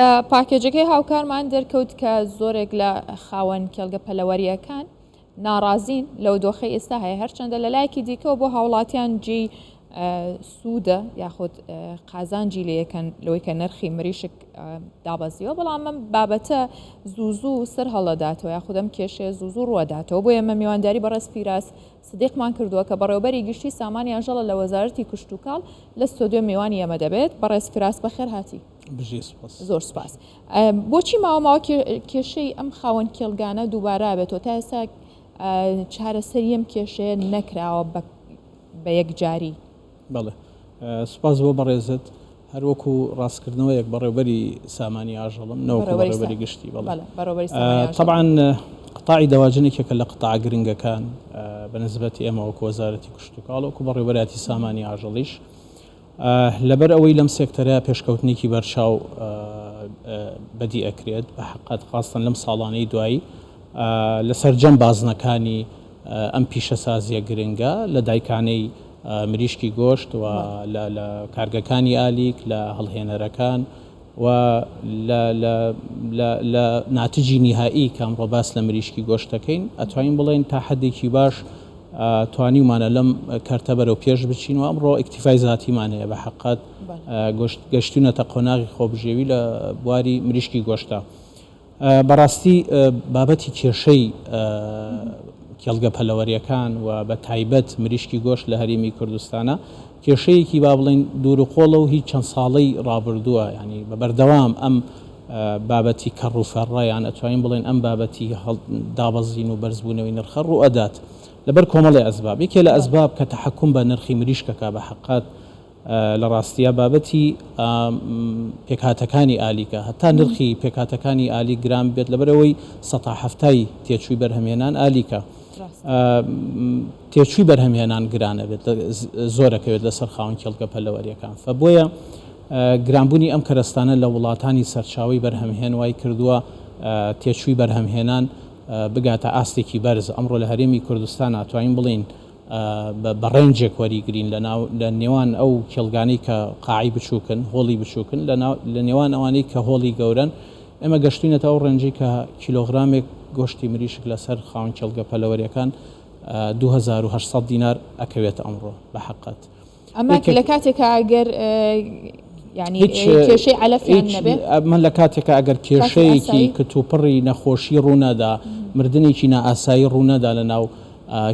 لە پاکێجەکەی هاوکارمان دەرکەوت کە زۆرێک لە خاوەن کێڵگە پەلەوەرییەکان ناڕازین لەو دۆخەی ئێستا هەیە هەرچەندە لە لایەکی دیکەوە بۆ هاوڵاتیان جێی سوودە یاخود قازانجی لەکەن لەوەی کە نرخی مریشک دابەزیوە بەڵام ئەم بابەتە زوو زوو سەر هەڵەداتەوە یاخود ئەم کێشەیە زوو زوو ڕوەداتەوە بۆ ئێمە میوانداری بەڕێز فیراس سدیقمان کردووە کە بەڕێوبەری گشتی سامانی ئاژەڵە لە وەزارەتی کشتوکاڵ لە ستۆدیۆ میوانی ئێمە دەبێت بەڕێز فراس بەخێر هاتی. بژی سوپاس. زۆر سوپاس. بۆچی ماوە ماوە کێشەی ئەم خاوەن کێڵگانە دووبارە بێتەوە تا ئێستا چارەسەری ئەم کێشەیە نەکراوە بە یەکجاری؟ بەڵێ سوپاس بۆ بەڕێزت هەروەکو ڕاستکردنەوەیەک بەڕێوبەری سامانی ئاژەڵم نەوەکو بەڕێوبەری گشتی بەڵێ تەبعەن قطاعی دەواجن یەکێکە لە قطاع گرنگەکان بە نسبەتی ئێمە وەکو وەزارەتی کشتوکاڵ وەکو بەڕێوبەرایەتی سامانی ئاژەڵیش لەبەر ئەوەی لەم سێکتەرە پێشکەوتنێکی بەرچاو بەدی ئەکرێت بە حەقەت خاستەن لەم ساڵانەی دوایی لە سەرجەم بازنەکانی ئەم پیشەسازیە گرنگە لە دایکانەی مریشکی گۆشت و لە کارگەکانی ئالیک لە هەڵهێنەرەکان و لە ناتجی نیهائی کە ئەمڕۆ باس لە مریشکی گۆشت دەکەین ئەتوانین بڵێین تا حەدێکی باش توانیومانە لەم کەرتە بەرەو پێش بچین و ئەمڕۆ ئیکتیفای زاتیمان هەیە بە حەقەت گۆشت گەشتونەتە قۆناغی خۆبژێوی لە بواری مریشکی گۆشتە. بەڕاستی بابەتی کێشەی کێڵگە پەلەوەریەکان و بە تایبەت مریشکی گۆشت لە هەرێمی کوردستانە کێشەیەکی با بڵێین دوور و قۆڵە و هی چەند ساڵەی ڕابردووە یانی بە بەردەوام ئەم بابەتی کەڕ و فەڕە یان ئەتوانین بڵێین ئەم بابەتی دابەزین و بەرزبوونەوەی نرخە ڕووئەدات لەبەر کۆمەڵێ ئەسباب یەکێ لە ئەسباب کە تەحەکوم بە نرخی مریشکەکە بە حەقەت لە ڕاستیا بابەتی پێکهاتەکانی ئالیکە هەتا نرخی پێکهاتەکانی ئالیک گران بێت لەبەرئەوەی سەتا حەفتای تێچووی بەرهەمهێنان ئالیکە تێچووی بەرهەمهێنان گرانە بێت زۆرەکەوێت لەسەر خاوەن کێڵگە پەلەوەریەکان فە بۆیە گرانبوونی ئەم کەرەستانە لە وڵاتانی سەرچاوەی بەرهەمهێن وای کردووە تێچووی بەرهەمهێنان بگاتە ئاستێکی بەرز ئەمڕۆ لە هەرێمی کوردستان ئەتوانین بڵێین بە ڕێنجێک وەریگرین لە ناو لە نێوان ئەو کێڵگانەی کە قاعی بچووکن هۆڵی بچووکن لە ناو لە نێوان ئەوانەی کە هۆڵی گەورەن ئێمە گەشتوینەتە ئەو ڕێنجەی کە کیلۆغرامێک گۆشتی مریشک لەسەر خاوەن کێڵگە پەلەوەریەکان 2800 دینار ئەکەوێتە ئەمڕۆ بە حەقەت. ئەمە لە کاتێکا ئەگەر یانی کێشەی عەلەفیان نەبێ؟ ئەمە لە کاتێکا ئەگەر کێشەیەکی کتوپڕی نەخۆشی ڕوونەدا، مردنێکی نائاسایی ڕوونەدا لە ناو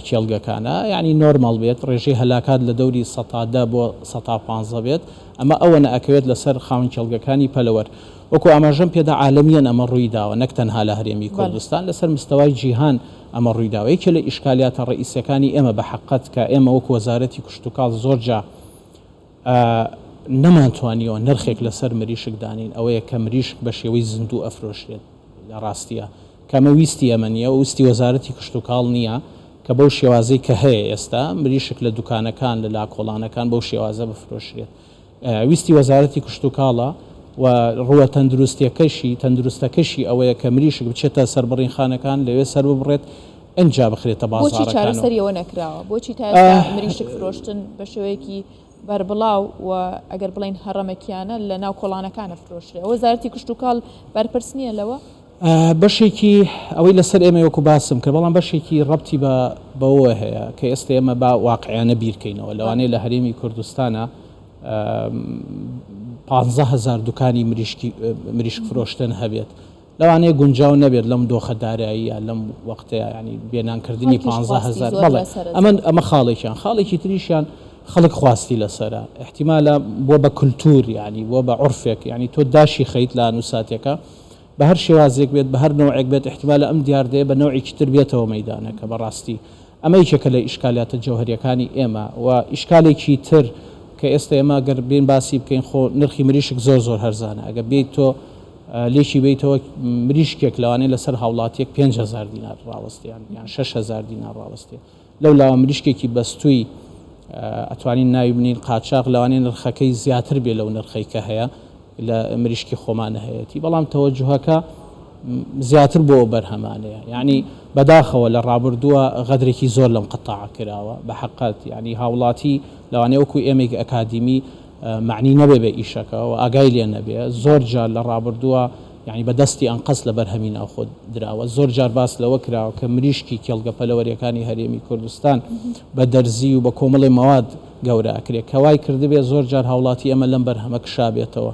کێڵگەکانە یانی نۆرماڵ بێت ڕێژەی هەلاکات لە دەوری 10% بۆ 15% بێت ئەمە ئەوەنە ئەکەوێت لەسەر خاوەن کێڵگەکانی پەلەوەر وەکو ئاماژەم پێدا عالەمیەن ئەمە ڕووی داوە نەک تەنها لە هەرێمی کوردستان لەسەر مستەوای جیهان ئەمە ڕووی داوە یەکێ لە ئیشکالیاتە ڕەئیسیەکانی ئێمە بە حەقەت کە ئێمە وەکو وەزارەتی کشتوکاڵ زۆر جا نەمانتوانیوە نرخێک لەسەر مریشک دانین ئەوەیە کە مریشک بە شێوەی زیندوو ئەفرۆشرێت لە ڕاستیە کە ئەمە ویستی ئێمە نییە و ویستی وەزارەتی کشتوکاڵ نییە کە بەو شێوازەی کە هەیە ئێستا مریشک لە دوکانەکان لە لاکۆڵانەکان بەو شێوازە بفرۆشرێت. ویستی وەزارەتی کشتوکاڵە و ڕووە تەندروستیەکەشی تەندروستەکەشی ئەوەیە کە مریشک بچێتە سەربڕینخانەکان لەوێ سەرببڕێت ئنجا بخرێتە بۆچی بازاڕەکانەوە. چارەسەری ئەوە نەکراوە؟ بۆچی تا ئێستا مریشک فرۆشتن بە شێوەیەکی بەربڵاو و ئەگەر بڵێین هەڕەمەکیانە لە ناو کۆڵانەکان ئەفرۆشرێ؟ وەزارەتی کشتوکاڵ بەرپرس نییە لەوە؟ بەشێکی ئەوەی لەسەر ئێمەی وەکو باسم کرد، بەڵام بەشێکی ڕەبتی بە بەوە هەیە کە ئێستا ئێمە با واقعیانە بیرکەینەوە لەوانەیە لە هەرێمی کوردستانە 15 هەزار دوکانی مریشکی مریشک فرۆشتن هەبێت لەوانەیە گونجاو نەبێت لەم دۆخە داراییە لەم وەختەیە ینی بێنانکردنی خەڵکیش 15 خواستی هەزار زۆر بەڵێ لەسەرە ئەمە زۆر. ئەمە خاڵێکیان خاڵێکی تریشیان خەڵک خواستی لەسەرە ئیحتیمالە بووە بە کولتوور یانی بووە بە عورفێک یانی تۆ داشی خەیت لە ئانوساتێکا بە هەر شێوازێک بێت بە هەر نەوعێک بێت ئیحتیمالە ئەم دیاردەیە بە نەوعێکی تر بێتەوە مەیدانەکە بە ڕاستی ئەمە یەکێکە لە ئیشکالیاتە جەوهەریەکانی ئێمە و ئیشکالێکی تر کە ئێستا ئێمە گەر بێین باسی بکەین خۆ نرخی مریشک زۆر زۆر هەرزانە ئەگەر بێیت تۆ لێکی بێیتەوە مریشکێک لەوانەیە لەسەر هاوڵاتیەک 5000 دینار ڕاوەستێ یان 6000 دینار ڕاوەستێ لەو لاوە مریشکێکی بەستووی ئەتوانین ناوی بنین قاچاغ لەوانەیە نرخەکەی زیاتر بێ لەو نرخەی کە هەیە لە مریشکی خۆمانە هەیەتی بەڵام تەوەجوهەکە زیاتر بۆ ئەو بەرهەمانەیە یعنی بەداخەوە لە ڕابردووە غەدرێکی زۆر لەم قەتاعە کراوە بە حەقەت یعنی هاوڵاتی لەوانەیە وەکو ئێمەی ئەکادیمی. مەعنی نەبێ بە ئیشەکە و ئاگای لێ نەبێ، زۆر جار لە ڕابردووە یانی بە دەستی ئەنقەست لە بەرهەمی ناوخۆ دراوە، زۆر جار باس لەوە کراوە کە مریشکی کێڵگە پەلەوەریەکانی هەرێمی کوردستان بە دەرزی و بە کۆمەڵێ مەواد گەورە ئەکرێ کە وای کردبێ زۆر جار هاوڵاتی ئێمە لەم بەرهەمە کشابێتەوە.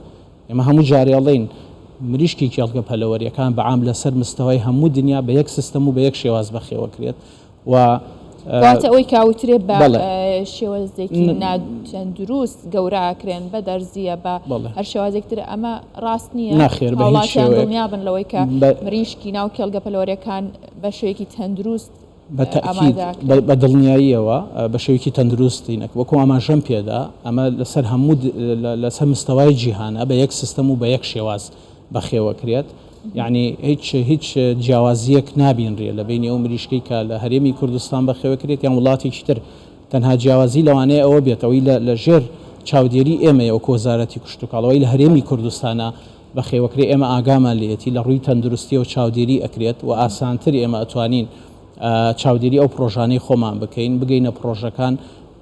ئێمە هەموو جارێ ئەڵێین مریشکی کێڵگە پەلەوەریەکان بە عام لەسەر مستەوای هەموو دنیا بە یەک سیستەم و بە یەک شێواز بەخێوەکرێت و کەواتە ئەوەی کە ئەوترێ بە شێوازێکی ناتەندروست گەورە ئەکرێن بە دەرزییە بە هەر شێوازێک تر ئەمە ڕاست نییە؟ نەخێر بە هیچ هاوڵاتیان شێوەیەک دڵنیا بن لەوەی کە مریشکی ناو کێڵگە پەلەوەریەکان بە شێوەیەکی تەندروست بە تەئکید ئامادە ئەکرێن. بە دڵنیاییەوە بە شێوەیەکی تەندروست اینەک وەکو ئاماژەم پێدا ئەمە لەسەر هەموو لەسەر مستەوای جیهانە بە یەک سیستەم و بە یەک شێواز بەخێوەکرێت یانی هیچ هیچ جیاوازییەک نابینرێ لە بەینی ئەو مریشکەی کە لە هەرێمی کوردستان بەخێوەکرێت یان وڵاتێکی تر تەنها جیاوازی لەوانەیە ئەوە بێت ئەوەی لە لە ژێر چاودێری ئێمەیە وەکو وەزارەتی کشتوکاڵ ئەوەی لە هەرێمی کوردستانە بەخێوەکرێ ئێمە ئاگامان لێیەتی لە ڕووی تەندروستیەوە چاودێری ئەکرێت و ئاسانتر ئێمە ئەتوانین چاودێری ئەو پڕۆژانەی خۆمان بکەین بگەینە پڕۆژەکان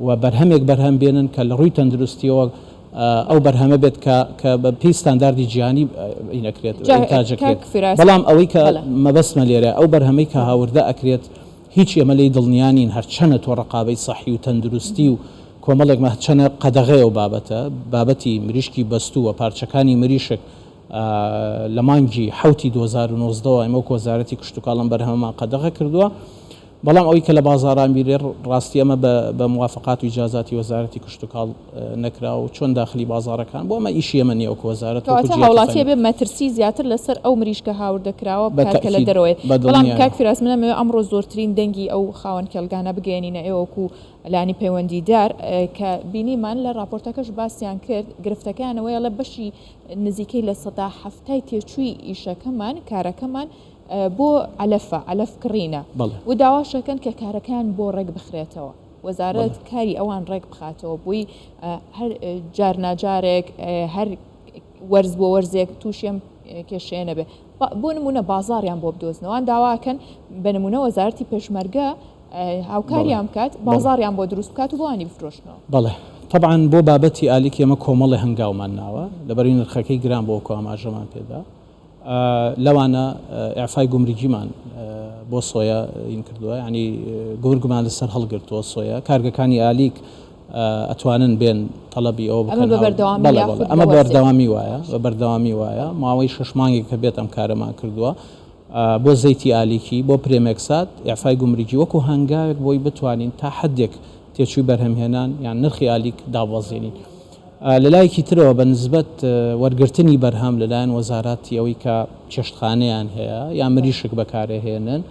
و بەرهەمێک بەرهەم بێنن کە لە ڕووی تەندروستیەوە ئەو بەرهەمە بێت کە کە بە پێی ستانداردی جیهانی ئی نەکرێت جا ئینتاج ئەکرێت کاک فراس بەڵام ئەوەی کە بەڵێ. مەبەستمە لێرە ئەو بەرهەمەی کە هاوردە ئەکرێت هیچ ئێمە لێی دڵنیا نین هەرچەنە تۆ ڕەقابەی سەحی و تەندروستی و کۆمەڵێک مە هەرچەنە قەدەغەیە ئەو بابەتە بابەتی مریشکی بەستوو و پارچەکانی مریشک لە مانگی حەوتی 2019 ەوە ئێمە وەک وەزارەتی کشتوکاڵ ئەم بەرهەمەمان قەدەغە کردووە بەڵام ئەوەی کە لە بازاڕان بیرێ ڕاستی ئەمە بە بە موافقات و ئیجازاتی وەزارەتی کشتوکاڵ نەکراوە و چۆن داخلی بازاڕەکان بووە ئەمە ئیشی ئێمە نییە وەکو وەزارەت وەکو کەواتە جیهەتی هاوڵاتی فەرمی. ئەبێ مەترسی زیاتر لەسەر ئەو مریشکە هاوردە کراوە بە بکات کە لە تەئکید دەرەوەیە بە بەڵام کاک دڵنیایەوە. فیراس من ئەمەوێ ئەمڕۆ زۆرترین دەنگی ئەو خاوەن کێڵگانە بگەیەنینە ئێوە وەکو لایەنی پەیوەندیدار کە بینیمان لە ڕاپۆرتەکەش باسیان کرد گرفتەکەیان ئەوەیە ئەڵێ بەشی نزیکەی لە سەدا حەفتای تێچووی ئیشەکەمان کارەکەمان بۆ عەلەفە، عەلەف کڕینە و داواش ئەکەن کە کارەکەیان بۆ ڕێک بخرێتەوە، وەزارەت کاری ئەوان ڕێک بخاتەوە بۆی هەر جار ناجارێک هەر وەرز بۆ وەرزێک تووشی ئەم کێشەیە نەبێ. بۆ نمونە بازاڕیان بۆ بدۆزنەوە، ئەوان داوا ئەکەن بە نمونە وەزارەتی پێشمەرگە هاوکاریان بکات، بازاڕیان بۆ دروست بکات و بۆوانی بفرۆشنەوە. بەڵێ تەبعەن بۆ بابەتی ئالیک ئێمە کۆمەڵێ هەنگاومان ناوە، لەبەرئەوەی نرخەکەی گران بووە وەکو ئاماژەمان پێدا، لەوانە ئیعفای گومرگیمان بۆ سۆیە ین کردووە یانی گومرگمان لەسەر هەڵگرتووە سۆیە کارگەکانی ئالیک ئەتوانن بێن تەڵەبی ئەوە ئەمە بکەن بە هاو بەردەوامی بەڵێ بەڵێ یاخود ئەمە لە وەرزێک بەردەوامی وایە باشە بە بەردەوامی وایە ماوەی شەش مانگێک کە بێت ئەم کارەمان کردووە بۆ زەیتی ئالیکی بۆ پرێمێکسات ئیعفای گومرگی وەکو هەنگاوێک بۆی بتوانین تا حدێک تێچووی بەرهەمهێنان یان نرخی ئالیک دابەزێنین. لە لایەکی ترەوە بە نسبەت وەرگرتنی بەرهەم لە لایەن وەزاراتی ئەوەی کە چێشتخانەیان هەیە یان مریشک بەکارئەهێنن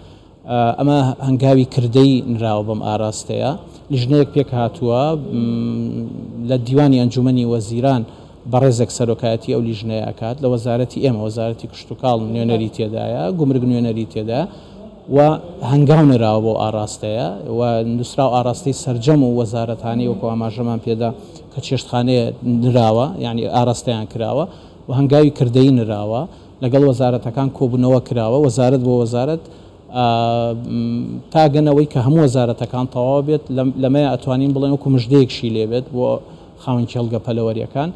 ئەمە هەنگاوی کردەی نراوە بەم ئاراستەیە لیژنەیەک پێکهاتووە لە دیوانی ئەنجومەنی وەزیران بەڕێزێک سەرۆکایەتی ئەو لیژنەیە ئەکات لە وەزارەتی ئێمە وەزارەتی کشتوکاڵ نوێنەری تێدایە گومرگ نوێنەری تێدایە و هەنگاو نراوە بەو ئاڕاستەیە و نووسراو ئاڕاستەی سەرجەم و وەزارەتانەی وەکو ئاماژەمان پێدا کە چێشتخانەیە نراوە یانی ئاڕاستەیان کراوە و هەنگاوی کردەیی نراوە لەگەڵ وەزارەتەکان کۆبوونەوە کراوە وەزارەت بۆ وەزارەت تا گەنەوەی کە هەموو وەزارەتەکان تەواو بێت لەمەیە ئەتوانین بڵێن وەکو مژدەیەکشی لێبێت بۆ خاوەن کێڵگە پەلەوەریەکان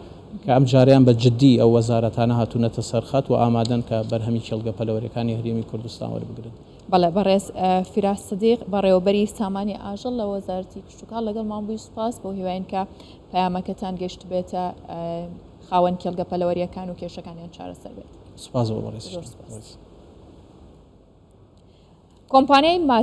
کە ئەمجارەیان بە جدی ئەو وەزارەتانە هاتوونەتە سەر خەت و ئامادەن کە بەرهەمی کێڵگە پەلەوەریەکانی هەرێمی کوردستان وەربگرن. بەڵێ بەڕێز فیراس سدیق بەڕێوەبەری سامانی ئاژەڵ لە وەزارەتی کشتوکاڵ لەگەڵمان بووی سوپاس بۆ هیواین کە پەیامەکەتان گەشتبێتە خاوەن کێڵگە پەلەوەریەکان و کێشەکانیان چارەسەر بێت. سوپاس بۆ بەڕێزیشتان. زۆر سوپاس. کۆمپانیای ماز.